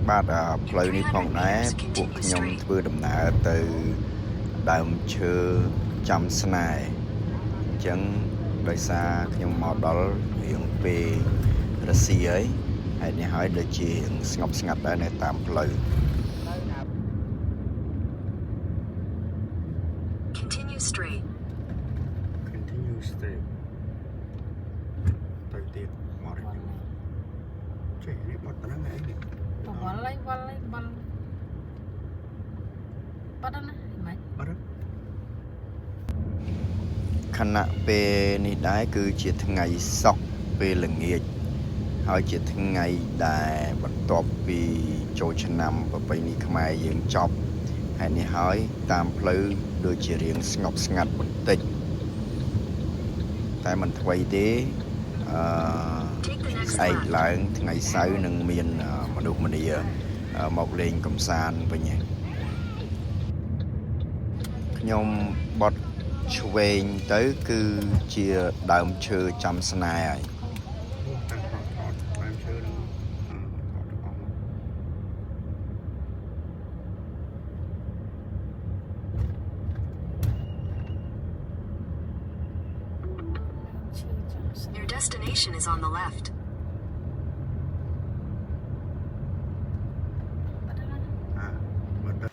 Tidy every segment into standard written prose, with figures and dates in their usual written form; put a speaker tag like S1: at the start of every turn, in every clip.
S1: បាទអាផ្លូវ
S2: In
S1: នេះផង
S2: 300
S1: ដែរ
S2: meters,
S1: ពួក
S2: continue
S1: ខ្ញុំ
S2: straight.
S1: ធ្វើដំណើរទៅដើមឈើចាំស្នេហ៍អញ្ចឹងដោយសារខ្ញុំមកដល់រៀងពេលរសៀលហើយហើយនេះហើយដូចជារៀងស្ងប់ស្ងាត់ដែរនៅតាមផ្លូវ
S2: Continue straight.
S1: Continue straight ទៅទៀតមករៀងចេះនេះបាត់ប៉ុណ្ណឹងឯងនេះ
S3: បវល់ហើយវល់ហើយវល់បាត់ហើយណាម៉េច
S1: បាត់ហើយខណៈពេលនេះដែរគឺជាថ្ងៃសុក្រពេលល្ងាចហើយជាថ្ងៃដែលបន្ទាប់ពីចូលឆ្នាំប្រពៃណីខ្មែរយើងចប់ហើយនេះហើយតាមផ្លូវដូចជារៀងស្ងប់ស្ងាត់បន្តិចតែមិនថ្មីទេអឺ
S2: Take the next
S1: ស្អែក
S2: left.
S1: ឡើងថ្ងៃសៅរ៍នឹងមានមនុស្សម្នាមកលេងកំសាន្តវិញឯងខ្ញុំបត់ឆ្វេងទៅគឺជាដើមឈើចាំស្នេហ៍ហើយ
S4: តាំងថតថតដើមឈើហ្នឹងថតទាំងអស់មក
S3: ឈឺចាំស្នេហ៍
S2: Your destination is on the left.
S3: បាត់ហើយណា
S4: អាបើទៅ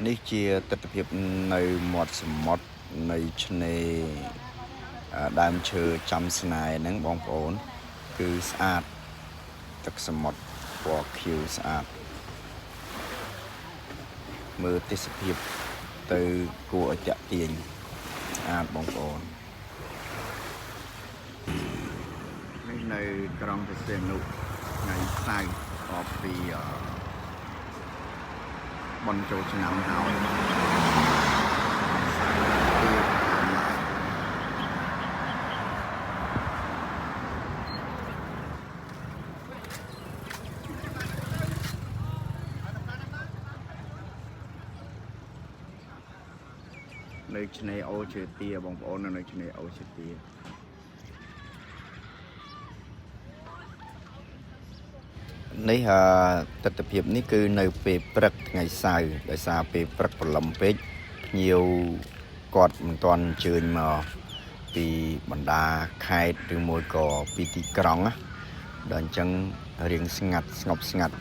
S1: នេះជាទស្សនភាពនៅមាត់សមុទ្រនៃឆ្នេរដើមឈើចាំស្នេហ៍ហ្នឹងបងប្អូន គឺស្អាតទឹកសមុទ្រពណ៌ខៀវស្អាតមើលទេសភាពទៅគួរឲ្យតាក់ទាញស្អាតបងប្អូននេះនៅក្រុងព្រះសីហនុថ្ងៃសៅរ៍អបពីបុណ្យចូលឆ្នាំហើយសៅរ៍គឺឡើង នៅឆ្នេរអូឈើទាបងប្អូននៅឆ្នេរអូឈើទានេះអឺទស្សនភាពនេះគឺនៅពេលព្រឹកថ្ងៃសៅរ៍ដោយសារពេលព្រឹកព្រលឹមពេកភ្ញៀវគាត់មិនទាន់អញ្ជើញមកពីបណ្ដាខេត្តឬមួយក៏ពីទីក្រុងណាដល់អញ្ចឹងរៀងស្ងាត់ស្ងប់ស្ងាត់